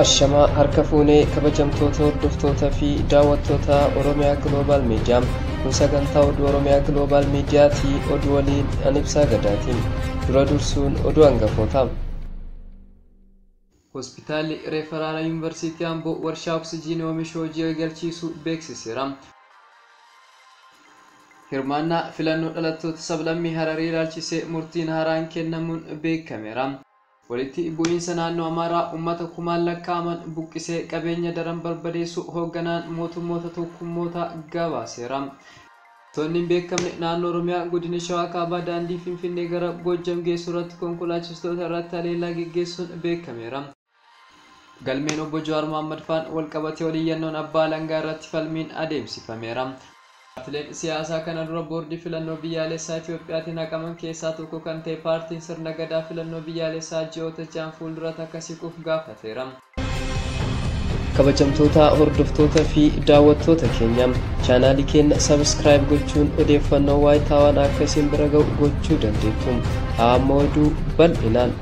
Ashamaa harka fuunee kabajamtoota hordoftoota fi daawwattoota Oromiyaa Global Media. Kun sagantaa oduu Oromiyaa Global Miidiyaatii oduu waliin an ibsaa gadaatiin. Dura dursuun oduu hangafootaa. Hospitaalli Reeferaala Yuunivarsiitii Amboo warshaa oksijiinii oomishu hojii eegalchiisuu beeksiseera. Hirmaannaa filannoo dhalattoota sablammii Hararii ilaalchisee murtiin haaraan kennamuun beekameera. Walitti bu'iinsa naannoo Amaaraa uummata kumaan lakkaa'aman buqqisee qabeenya daran barbadeessu hoogganaan mootummoota tokkummoota gabaaseera. Toonni hin beekamne naannoo Oromiyaa godina Shawaa Kaabaa daandii Finfinnee gara Goojjam geessu irratti konkolaachistoota irratti haleellaa geggeessuun beekameera. Galmeen obbo Jawaar Mohammad faan walqabatee oliyyannoon abbaa alangaa irratti falmiin adeemsifameera. Paartileen siyaasaa kana dura boordii filannoo biyyaalessaa Itiyoophiyaatiin haqaman keessaa tokko kan ta'e paartiin sirna gadaa filannoo biyyaalessaa ji'oota 6 fuulduratti akka siquuf gaafateera. Kabajamtoota hordoftoota fi daawwattoota keenya chaanaalii keenya sabskiraayib gochuun odeeffannoo waayitaawaan akka isin bira ga'u gochuu dandeettu. Amma oduu bal'inaan.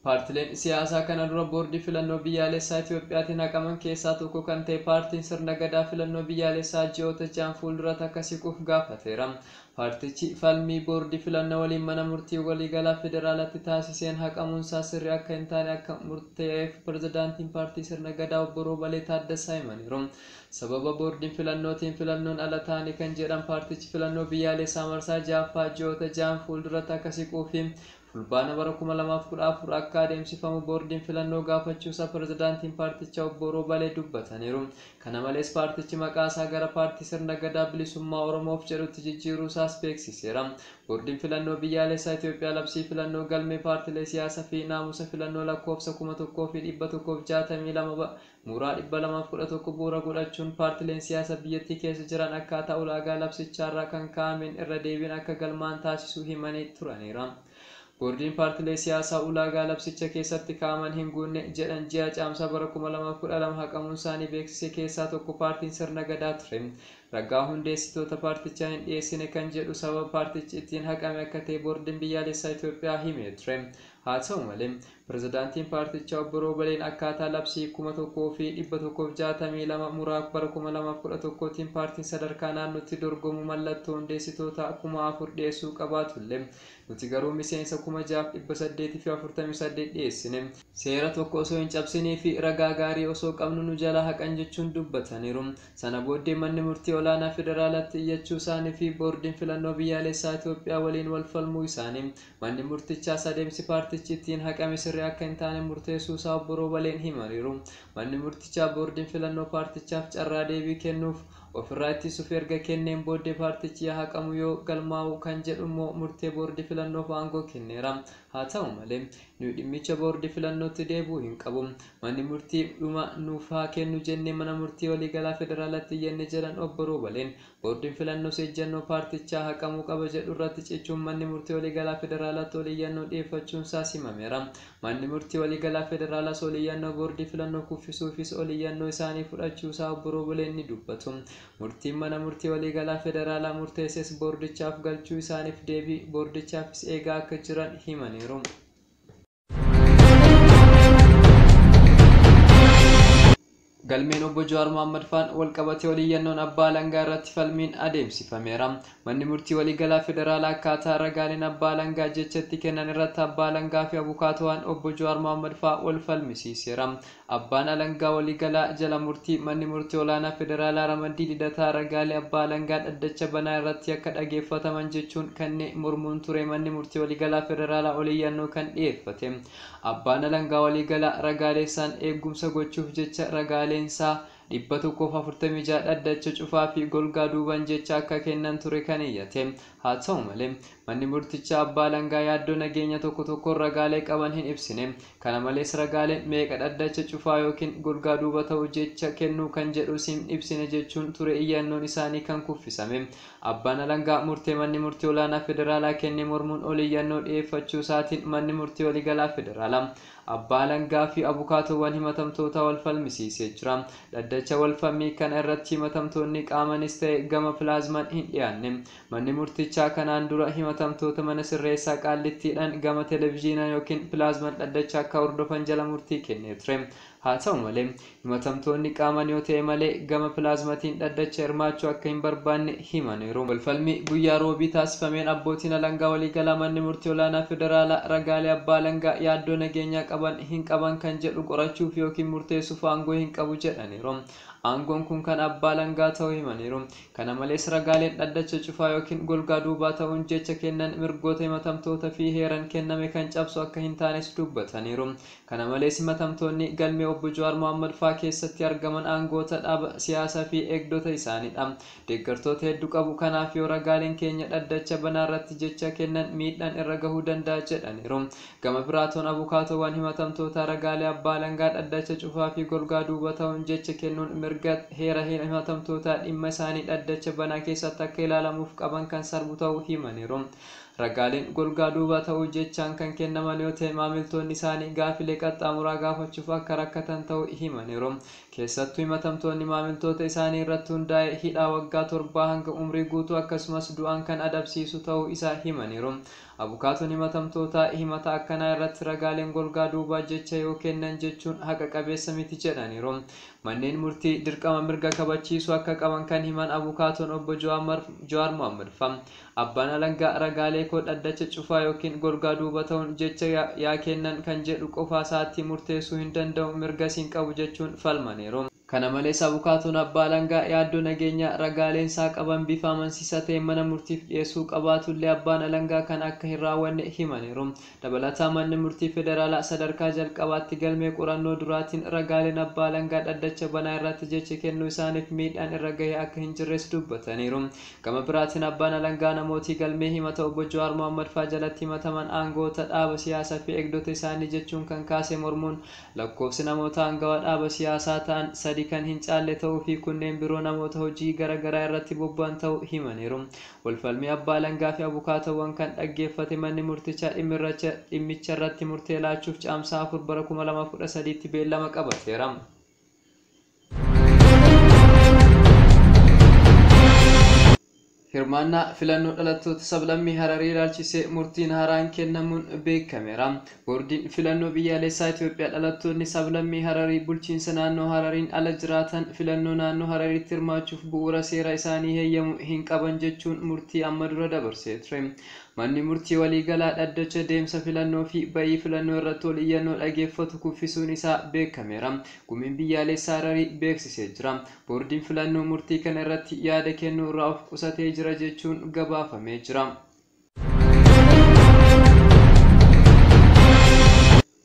Paartileen siyaasaa kana dura boordii filannoo biyyaalessaa Itiyoophiyaatiin haqaman keessaa tokko kan ta'e paartiin sirna gadaa filannoo biyyaalessaa ji'oota 6 fuulduratti akka siquuf gaafateera. Paartichi falmii boordii filannoo waliin mana murtii waliigalaa federaalaatti taasiseen haqamuunsaa sirrii akka hin taane akka murteef pirezidaantiin paartii sirna gadaa obbo Roobalee Taaddasaa himaniiru. Sababa boordiin filannootiin filannoon ala ta'anii kan jedhan paartichi filannoo biyyaalessaa marsaa 6ffaa ji'oota 6 fuulduratti akka siquu fi fulbaana bara 2014 akka adeemsifamu boordiin filannoo gaafachuusaa pirezidaantiin paartichaa obbo Roobalee dubbataniiru. Kana malees paartichi maqaa isaa gara paartii sirna gadaa bilisummaa Oromoof jedhutti jijjiiruusaas beeksiseera. Boordiin filannoo biyyaalessaa Itiyoophiyaa labsii filannoo galmee paartilee siyaasaa fi naamusa filannoo lakkoofsa 1162 muraa 211 bu'uura godhachuun paartileen siyaasaa biyyattii keessa jiran akkaataa ulaagaa labsichaarraa kan kaa'ameen irra deebiin akka galmaan taasisuu himanii turaniira. Boordiin paartilee siyaasaa ulaagaa labsicha keessatti kaa'aman hin guunne jedhan ji'a caamsaa bara 2012 haqamuun isaanii beeksise keessaa tokko paartiin sirna gadaa ture. Ragaa hundeessitoota paartichaa hin dhiyeessine kan jedhu sababa paartichi ittiin haqame akka ta'e boordiin biyyaalessaa Itiyoophiyaa himee ture. Haa ta'u malee pirezidaantiin paartichaa obbo Roobaleen akkaataa labsii 1162 muraa bara 2011tiin paartiin sadarkaa naannootti dorgomu mallattoo hundeessitoota 4000 dhiyeessuu qabaatullee nuti garuu miseensa 6848 dhiyeessine. Seera tokko osoo hin cabsinii fi ragaa gaarii osoo qabnu nu jala haqan jechuun dubbataniiru. Sana booddee manni murtii olaanaa federaalaatti iyyachuu isaanii fi boordiin filannoo biyyaalessaa Itiyoophiyaa waliin wal falmuu isaanii manni murtichaas adeemsi paartichi ittiin haqame sirrii akka hin taane murteessuu isaa obbo Roobaleen himaniiru. Manni murtichaa boordiin filannoo paartichaaf carraa deebii kennuuf ofirraa ittisuuf erga kenneen booddee paartichi yaa haqamu yoo galmaa'u kan jedhu immoo murtee boordii filannoof aangoo kenneera. Haa ta'u malee nuyi dhimmicha boordii filannootti deebi'uu hin qabu. Manni murtii dhuma nuuf haa kennu jennee mana murtii waliigalaa federaalaatti iyyanne jedhan obbo Roobaleen. Boordiin filannoo ejjennoo paartichaa haqamuu qaba jedhu irratti cichuun manni murtii waliigalaa federaalaatti oliyyannoo dhiyeeffachuun isaas himameera. Manni murtii waliigalaa federaalaas oliyyannoo boordii filannoo kuffisuufis oliyyannoo isaanii fudhachuusaa obbo Roobaleen ni dubbatu. Murtiin mana murtii waliigalaa federaalaa murteesses boordichaaf galchuu isaaniif deebii boordichaafis eegaa akka jiran himaniiru. Galmeen obbo Jawaar Mohammad faan walqabatee oliyyannoon abbaa alangaa irratti falmiin adeemsifameera. Manni murtii waliigalaa federaalaa akkaataa ragaaleen abbaa alangaa jechatti kennan irratti abbaa alangaa fi abukaatowwan obbo Jawaar Mohammad faa wal falmisiiseera. Abbaan alangaa waliigalaa jala murtii manni murtii olaanaa federaalaa ramaddii Lidataa ragaalee abbaa alangaa dhaddacha banaa irratti akka dhageeffataman jechuun kanneen mormuun ture manni murtii waliigalaa federaalaa oliyyannoo kan dhiyeeffate. Abbaan alangaa waliigalaa ragaalee isaan eegumsa gochuuf jecha ragaaleensaa 146 dhaddacha cufaa fi golgaa duuban jecha akka kennan ture kan iyyate. Haa ta'u malee manni murtichaa abbaa alangaa yaaddoo nageenya tokko tokkoon ragaalee qaban hin ibsine. Kana malees ragaalee meeqa dhaddacha cufaa yookiin golgaa duuba ta'u jecha kennuu kan jedhus hin ibsine jechuun ture iyyannoon isaanii kan kuffisame. Abbaan alangaa murtee manni murtii olaanaa federaalaa kenne mormuun oliyyannoo dhiyeeffachuu isaatiin manni murtii waliigalaa federaalaa Abbaa alangaa fi abukaatowwan himatamtoota wal falmisiisee jira. Dhaddacha wal falmii kana irratti himatamtoonni qaamanis ta'e gama pilaazmaan hin dhiyaanne. Manni murtichaa kanaan dura himatamtoota mana sirreessaa Qaallittiidhaan gama televezyiinaa yookiin pilaazmaan dhaddacha akka hordofan jala murtii kennee ture. Haa ta'u malee, himatamtoonni qaamaan yoo ta'e malee gama pilaazmaatiin dhaddacha hirmaachuu akka hin barbaanne himaniiru. Walfalmii guyyaa Roobii taasifameen abbootiin alangaa waliigalaa manni murtii olaanaa federaalaa ragaalee abbaa alangaa yaaddoo nageenyaa qaban hin qaban kan jedhu qorachuuf yookiin murteessuuf aangoo hin qabu jedhaniiru. Aangoon kun kan abbaa alangaa ta'uu himaniiru. Kana malees, ragaaleen dhaddacha cufaa yookiin golgaa duubaa ta'uun jecha kennan mirgoota himatamtoota fi heeran kenname kan cabsu akka hin taanes dubbataniiru. Kana malees, himatamtoonni galmee obbo Jawaar Mohammad faa keessatti argaman aangoota dhaaba siyaasaa fi eegdota isaaniidha. Deeggartoota hedduu qabu. Kanaaf yoo ragaaleen keenya dhaddacha banaa irratti jecha kennan miidhaan irra gahuu danda'a jedhaniiru. Gama biraatoon abukaatowwan himatamtoota ragaalee abbaa alangaa dhaddacha cufaa fi golgaa duuba ta'uun jecha kennuun mirga heera himatamtootaa dhimma isaanii dhaddacha banaa keessatti akka ilaalamuuf qaban kan sarbu ta'uu himaniiru. Ragaaleen golgaa duuba ta'uu jechaan kan kennaman yoo ta'e, maamiltoonni isaanii gaafilee qaxxaamuraa gaafachuuf akka rakkatan ta'uu himaniiru. Keessattuu himatamtoonni maamiltoota isaanii irratti hundaa'e hidhaa waggaa 7 hanga umrii guutuu akkasumas du'aan kan adabsiisu ta'uu isaa himaniiru. Abukaatoon himatamtootaa himata akkanaa irratti ragaaleen golgaa duubaa jecha yoo kennan jechuun haqa qabeessa miti jedhaniiru. Manneen murtii dirqama mirga kabachiisuu akka qaban kan himan abukaatoon obbo Jawaar Mohammad fa, abbaan alangaa ragaalee koo dhaddacha cufaa yookiin golgaa duuba ta'uun jecha yaa kennan kan jedhu qofa isaatti murteessuu hin danda'u, mirgas hin qabu jechuun falmaniiru. Kana malees, abukaatoon abbaa alangaa yaaddoo nageenyaa ragaaleen isaa qaban bifa amansiisaa ta'een mana murtiif dhiyeessuu qabaatullee, abbaan alangaa kan akka hin raawwanne himaniiru. Dabalataan, manni murtii federaalaa sadarkaa jalqabaatti galmee qorannoo duraatiin ragaaleen abbaa alangaa dhaddacha banaa irratti jecha kennuu isaaniif miidhaan irra gahee akka hin jirres dubbataniiru. Gama biraatiin, abbaan alangaa namootii galmee himata obbo Jawaar Mohammad faa jalatti himataman aangoota dhaaba siyaasaa fi eegdota isaanii jechuun kan kaase mormuun, lakkoofsi namoota aangawa dhaaba siyaasaa ta'an 3 kan hin caalle ta'uu fi kunneen biroo namoota hojii garaagaraa irratti bobba'an ta'uu himaniiru. Walfalmii abbaa alangaa fi abukaatowwan kan dhaggeeffate manni murtichaa dhimmicha irratti murtee laachuuf Caamsaa 4 bara 2013tti beellama qabateera. Hirmaannaa filannoo dhalattoota sablammii Hararii ilaalchisee murtiin haaraan kennamuun beekameera. Boordiin Filannoo Biyyaalessaa Itoophiyaa dhalattoonni sablammii Hararii bulchiinsa naannoo Harariin ala jiraatan filannoo naannoo Harariitti hirmaachuuf bu'uura seera isaanii heeyyamu hin qaban jechuun murtii amma dura dabarsee ture. Manni murtii waliigalaa dhaddacha deemsa filannoo fi ba'ii filannoo irratti ol iyyannoo dhageeffatu kuffisuun isaa beekameera. Gumiin Biyyaalessaa Hararii beeksisee jira. Boordiin filannoo murtii kana irratti yaada kennuu irraa of qusatee jira jechuun gabaafamee jira.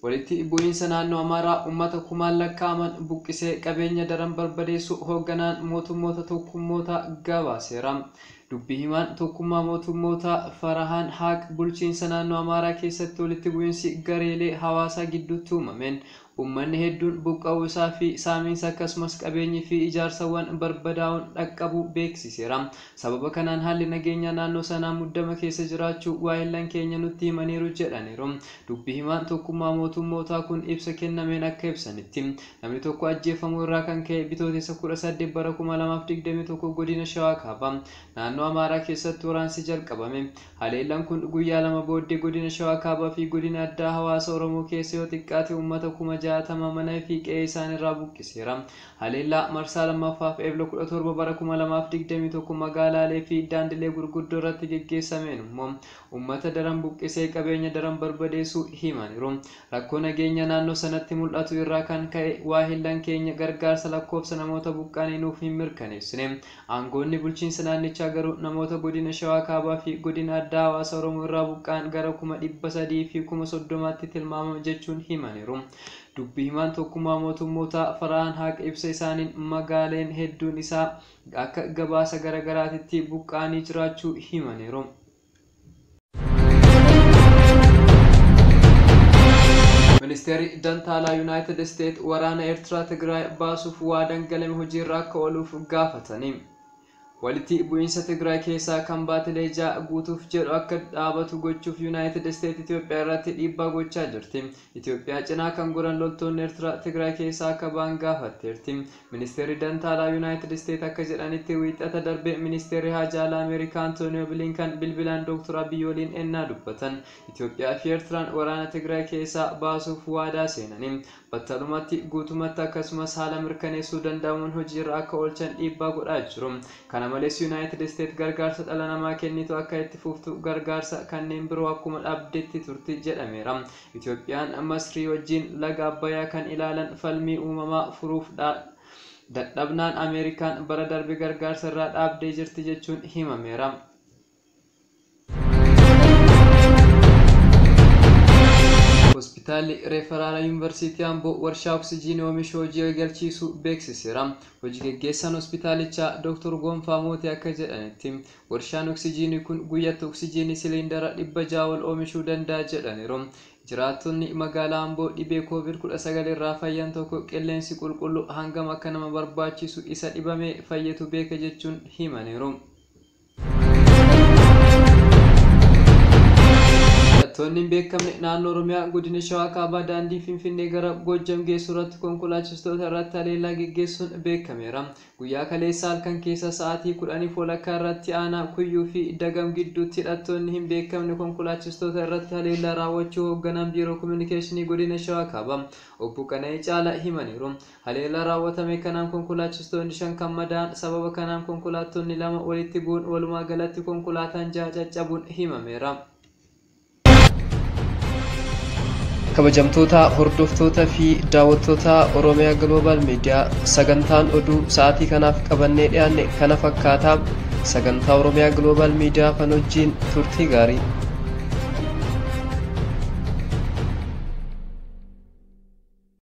Walitti bu'iinsa naannoo Amaaraa uummata kumaan lakkaa'aman buqqisee qabeenya daran barbadeessu hoogganaan mootummoota tokkummoota gabaaseera. Dubbii himaan Tokkummaa Mootummoota Farahaan Haaq bulchiinsa naannoo Amaaraa keessatti walitti bu'iinsi gareelee hawaasaa gidduutti uumameen uummanni hedduun buqqa'uu isaa fi saamiinsa akkasumas qabeenyi fi ijaarsawwan barbadaa'uun dhaqqabu beeksiseera. Sababa kanaan haalli nageenyaa naannoo sanaa muddama keessa jiraachuu waahillan keenya nutti himaniiru jedhaniiru. Dubbii himaan Tokkummaa Mootummootaa kun ibsa kennameen akka ibsanitti, namni tokko ajjeefamuu irraa kan ka'e Bitootessa 18 bara 2021 godina Shawaa Kaabaa naannoo Amaaraa keessatti waraansi jalqabame. Haleellaan kun guyyaa 2 booddee godina Shawaa Kaabaa fi godina addaa hawaasa Oromoo keessa yoo xiqqaate uummata 60,000 mana fi qe'ee isaaniirraa buqqiseera. Haleellaa marsaa lammaffaaf Eebla 17 bara 2021 magaalaalee fi daandilee gurguddoo irratti geggeessameen immoo uummata daran buqqisee qabeenya daran barbadeessuu himaniiru. Rakkoo nageenya naannoo sanatti mul'atu irraa kan ka'e waahillan keenya gargaarsa lakkoofsa namoota buqqaanii nuuf hin mirkaneessine. Aangoonni bulchiinsa naannichaa garuu namoota godina Shawaa Kaabaa fi godina addaa hawaasa Oromoo irraa buqqa'an gara 330,000tti tilmaamama jechuun himaniiru. Dubbii himaan Tokkummaa Mootummoota Farhaan Haaq ibsa isaaniin magaaleen hedduun isaa akka gabaasa garaagaraatitti buqqa'anii jiraachuu himaniiru. Ministeerri Dantaalaa Yuunaayitid Isteet waraana Eertiraa Tigraay baasuuf waadaan galame hojiirra akka ooluuf gaafatanii. Walitti bu'iinsa Tigraay keessaa kan baatilee 6 guutuuf jedhu akka dhaabatu gochuuf Yuunaayitid Isteet Itoophiyaa irratti dhiibbaa gochaa jirti. Itoophiyaa cinaa kan goran loltoonni Eertiraa Tigraay keessaa akka ba'an gaafatteerti. Ministeerri Dantaalaa Yuunaayitid Isteet akka jedhanitti wiixata darbe Ministeerri Haajaa Alaa Ameerikaa Antooniyoo Bilinkan bilbilaan Dr. Abiy waliin ennaa dubbatan. Itoophiyaa fi Eertiraan waraana Tigraay keessaa baasuuf waadaa seenanii battalumatti guutumatti akkasumas haala mirkaneessuu danda'amuun hojiirra akka oolchan dhiibbaa godhaa jiru. Kana malees Yuunaayitid Isteet gargaarsa dhala namaa kennitu akka itti fuftu gargaarsa kanneen biroo akkuma dhaabdetti turti jedhameera. Itoophiyaan Masrii wajjin laga Abbayyaa kan ilaalan falmii uumamaa furuuf dadhabnaan Ameerikaan bara darbe gargaarsa irraa dhaabdee jirti jechuun himameera. Hospitaalli Reeferaala Yuunivarsiitii Amboo warshaa oksijiinii oomishu hojii eegalchiisuu beeksiseera. Hojii geggeessaan hospitaalichaa Dr. Gonfaa Mootii akka jedhanitti warshaan oksijiinii kun guyyatti oksijiinii siliindara 600 ol oomishuu danda'a jedhaniiru. Jiraattonni magaalaa Amboo dhibee COVID-19 irraa fayyan tokko qilleensi qulqulluu hangam akka nama barbaachisu isa dhibamee fayyatu beeka jechuun himaniiru. Hidhattoonni hin beekamne naannoo Oromiyaa godina Shawaa Kaabaa daandii Finfinnee gara Goojjam geessu irratti konkolaachistoota irratti haleellaa geggeessuun beekameera. Guyyaa kaleessa halkan keessa sa'aatii 10:30 irratti aanaa Kuyyuu fi Dagam gidduutti hidhattoonni hin beekamne konkolaachistoota irratti haleellaa raawwachuu hoogganaan biiroo kominikeeshinii godina Shawaa Kaabaa obbo Qana'ii Caalaa himaniiru. Haleellaa raawwatame kanaan konkolaachistoonni 5 kan madaa'an, sababa kanaan konkolaattonni 2 walitti bu'uun walumaa galatti konkolaataan 6 caccabuun himameera. Kabajamtoota hordoftoota fi daawwattoota Oromiyaa Global Media sagantaan oduu sa'aatii kanaaf qabannee dhiyaanne kana fakkaata. Sagantaa Oromiyaa Global Media kan wajjin turtii gaarii.